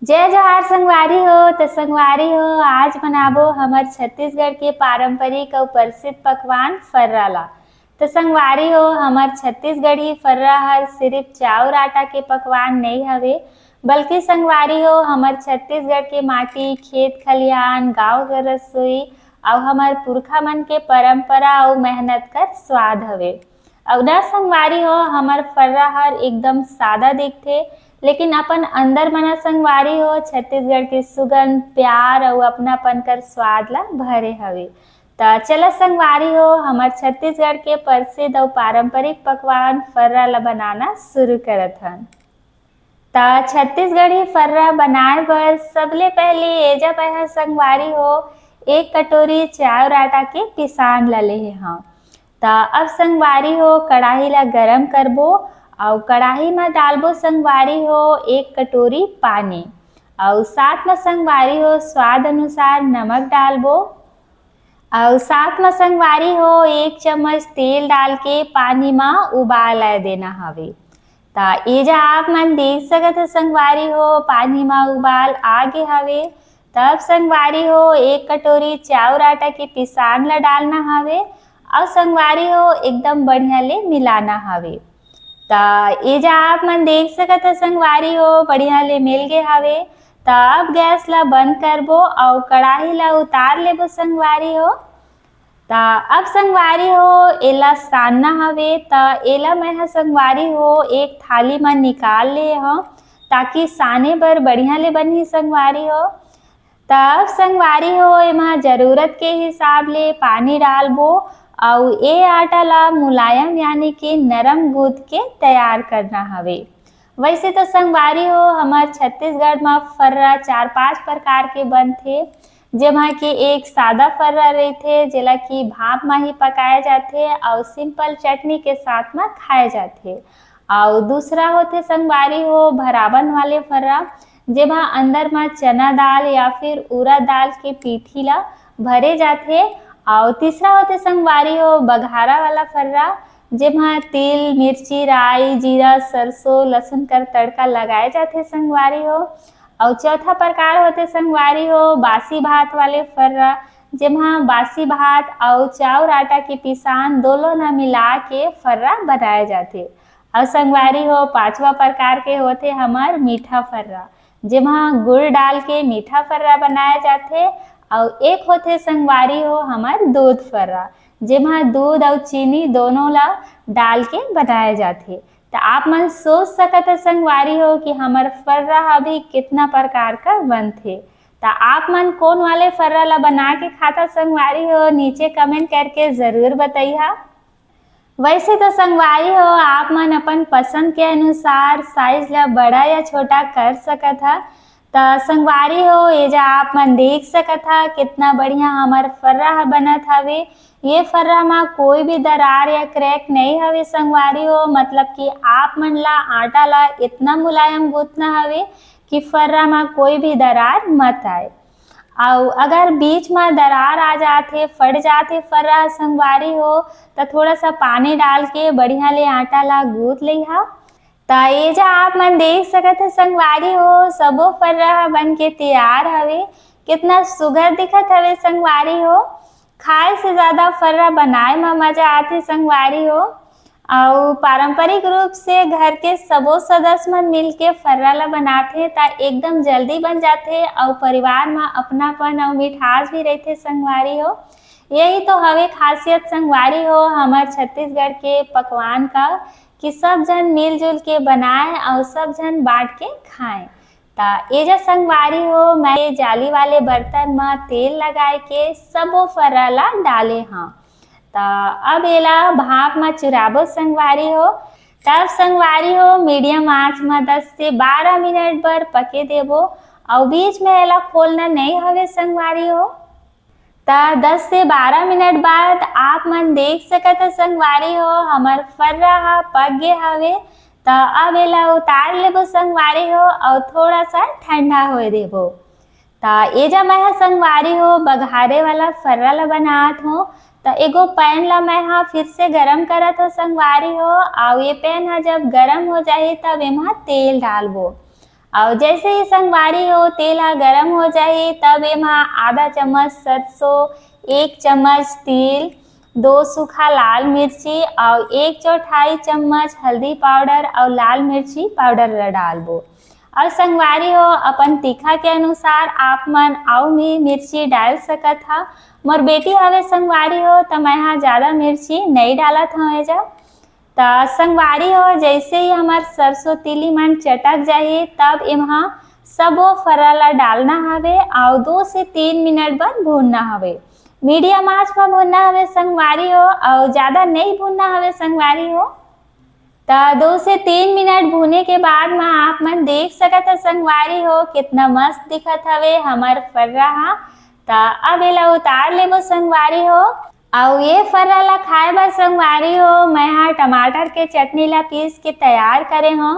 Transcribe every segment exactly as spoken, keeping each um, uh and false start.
जय जोहार संगवारी हो। त संगवारी हो, आज बनाबो हमर छत्तीसगढ़ के पारंपरिक अउ प्रसिद्ध पकवान फर्रा ला। त संगवारी हो, हमर छत्तीसगढ़ी फर्रा हर सिर्फ चाउर आटा के पकवान नइ हवे, बल्कि संगवारी हो, हमर छत्तीसगढ़ के माटी, खेत खलिहान, गांव के रसोई अउ हमर पुरखा मन के परंपरा अउ मेहनत कर स्वाद हवे। अउ न संगवारी हो, हमर फर्रा हर एकदम सादा दिखथे, लेकिन अपन अंदर म न संगवारी हो, छत्तीसगढ़ के सुगंध, प्यार अउ अपनापन कर स्वाद ला भरे हवे। त चला संगवारी हो, हमर छत्तीसगढ़ के प्रसिद्ध अउ पारंपरिक पकवान फर्रा ला बनाना शुरू करत हन। त छत्तीसगढ़ी फर्रा बनाए बर सबले पहले एजा मैं ह संगवारी हो एक कटोरी चाउर आटा के पिसान ला लेहे हंव। त अब संगवारी हो कड़ाही ला गरम करबो अउ कड़ाही म डालबो संगवारी हो एक कटोरी पानी अउ साथ म संगवारी हो स्वाद अनुसार नमक डालबो। अउ साथ म संगवारी हो एक चम्मच तेल डाल के पानी म उबाल आए देना हवे। त एजा आप मन देख सकत हो संगवारी हो पानी म उबाल आ गे हवे। तब संगवारी हो एक कटोरी चाउर आटा के पिसान ला डालना हवे अउ संगवारी हो एकदम बढ़िया ले मिलाना हवे। त एजा आप मन देख सकत हो संगवारी हो बढ़िया ले मिल गे हवे। त अब गैस ला बंद करबो अउ कड़ाही ला उतार लेबो संगवारी हो। त अब संगवारी हो एला सानना हवे। त एला मैं ह संगवारी हो एक थाली म निकाल ले हंव, ताकि साने बर बढ़िया ले बनही संगवारी हो। त अब संगवारी हो एमा जरूरत के हिसाब ले पानी डालबो अउ ए आटा ला मुलायम यानी कि नरम गूंथ के तैयार करना हवे। वैसे तो संगवारी हो हमर छत्तीसगढ़ म फर्रा चार पांच प्रकार के बनथे, जेमा कि एक सादा फर्रा रहिथे जेला कि भाप म ही पकाए जाथे अउ सिंपल चटनी के साथ म खाए जाथे। अउ दूसरा होथे संगवारी हो भरावन वाले फर्रा, जेमा अंदर म चना दाल या फिर उरद दाल के पीठी ला भरे जाथे। अउ तीसरा होथे संगवारी हो बघारा वाला फर्रा, जेमा तिल, मिर्ची, राई, जीरा, सरसों, लहसुन कर तड़का लगाए जाथे संगवारी हो। अउ चौथा प्रकार होथे संगवारी हो बासी भात वाले फर्रा, जेमा बासी भात अउ चाउर आटा के पिसान दोनों ला मिला के फर्रा बनाए जाथे। अउ संगवारी हो पांचवा प्रकार के होथे हमर मीठा फर्रा, जेमा गुड़ डाल के मीठा फर्रा बनाए जाथे। अउ एक होथे संगवारी हो हमर दूध फर्रा, जेमा दूध अउ चीनी दोनों ला डाल के बनाए जाथे। त आप मन सोच सकत ह संगवारी हो कि हमर फर्रा ह भी कितना प्रकार का बनथे। त आप मन कोन वाले फर्रा ला बना के खाता संगवारी हो, नीचे कमेंट करके जरूर बतइहा। वैसे तो संगवारी हो आप मन अपन पसंद के अनुसार साइज ला बड़ा या छोटा कर सकत ह। त संगवारी हो एजा आप मन देख सकत ह कितना बढ़िया हमर फर्रा ह बनत हवे। ये फर्रा म कोई भी दरार या क्रैक नहीं हवे संगवारी हो, मतलब कि आप मन ला आटा ला इतना मुलायम गूंथना हवे कि फर्रा म कोई भी दरार मत आए। अउ अगर बीच म दरार आ जाथे, फट जाथे फर्रा संगवारी हो, त थोड़ा सा पानी डाल के बढ़िया ले आटा ला गूंथ लेहा। त एजा आप मन देख सकत ह संगवारी हो, सबो फर्रा ह बन के तैयार हवे। कितना सुघर दिखत हवे संगवारी हो। खाए से ज्यादा फर्रा बनाए म मजा आथे संगवारी हो। अउ पारंपरिक रूप से घर के सबो सदस्य मन मिलके फर्रा ला बनाथे, त एकदम जल्दी बन जाथे अउ परिवार म अपनापन अउ मिठास भी रहिथे संगवारी हो। यही तो हवे खासियत संगवारी हो हमर छत्तीसगढ़ के पकवान का, कि सब झन मिलजुल के बनाए अउ सब झन बांट के खाएं। त एजा संगवारी हो, मैं जाली वाले बर्तन म तेल लगाए के सबो फर्रा ला डाले हंव। त अब एला भाप म चुराबो संगवारी हो। तब संगवारी हो, मीडियम आंच म दस से बारह मिनट बर पके देबो, अउ बीच में एला खोलना नहीं हवे संगवारी हो। त दस से बारह मिनट बाद आप मन देख सकत ह संगवारी हो, हमर फर्रा ह पक गे हवे। त अब एला उतार लेबो संगवारी हो, अउ थोड़ा सा ठंडा होए देबो। त एजा मैं ह संगवारी हो बघारे वाला फर्रा ला बनात हो। त एगो पैन ला मैं ह फिर से गरम करत हो संगवारी हो, अउ ये पैन ह जब गरम हो जाही तब एमा तेल डालबो। अउ जैसे ही संगवारी हो तेल ह गरम हो जाही, तब एमा आधा चम्मच सरसों, एक चम्मच तिल, दो सूखा लाल मिर्ची अउ एक चौथाई चम्मच हल्दी पाउडर अउ लाल मिर्ची पाउडर ला डालबो। अउ संगवारी हो, अपन तीखा के अनुसार आप मन अउ भी मिर्ची डाल सकत हा। मोर बेटी हवे संगवारी हो, त मैं हा ज्यादा मिर्ची नई डालत हव एजा। त संगवारी हो, जैसे ही हमर सरसों तिली मन चटक जाही, तब एमा सबो फर्रा ला डालना हवे अउ दो से तीन मिनट बर भूनना हवे। मीडियम आंच पर भूनना हवे संगवारी हो, अउ ज्यादा नहीं भूनना हवे संगवारी हो। त दो से तीन मिनट भूने के बाद म आप मन देख सकत ह संगवारी हो, कितना मस्त दिखत हवे हमर फर्रा हा। त अब एला उतार लेबो संगवारी हो। अउ ये फर्रा ला खाए बर संगवारी हो, मैं हा टमाटर के चटनी ला पीस के तैयार करे हो।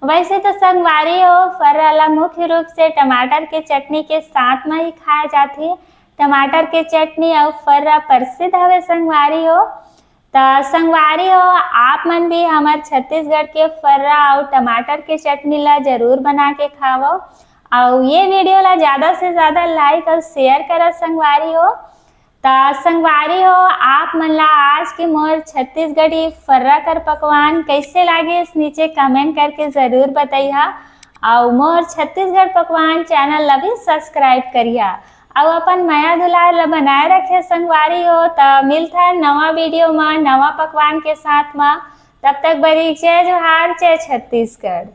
वैसे तो संगवारी हो, फर्रा ला मुख्य रूप से टमाटर के चटनी के साथ म ही खाए जाथे। टमाटर के चटनी अउ फर्रा प्रसिद्ध हवे संगवारी हो। त संगवारी हो, आप मन भी हमर छत्तीसगढ़ के फर्रा अउ टमाटर के चटनी ला जरूर बना के खावव। अउ ये वीडियो ला ज्यादा से ज्यादा लाइक अउ शेयर करा संगवारी हो। त संगवारी हो, आप मन ला आज के मोर छत्तीसगढ़ी फर्रा कर पकवान कैसे लागे, नीचे कमेंट करके जरूर बतैहा। अउ मोर छत्तीसगढ़ पकवान चैनल ला भी सब्सक्राइब करिहा। अउ अपन मया दुलार ला बनाए रखे संगवारी हो। त मिलथा नवा वीडियो मा नवा पकवान के साथ मा। तब तक बरी जय जोहार, जय छत्तीसगढ़।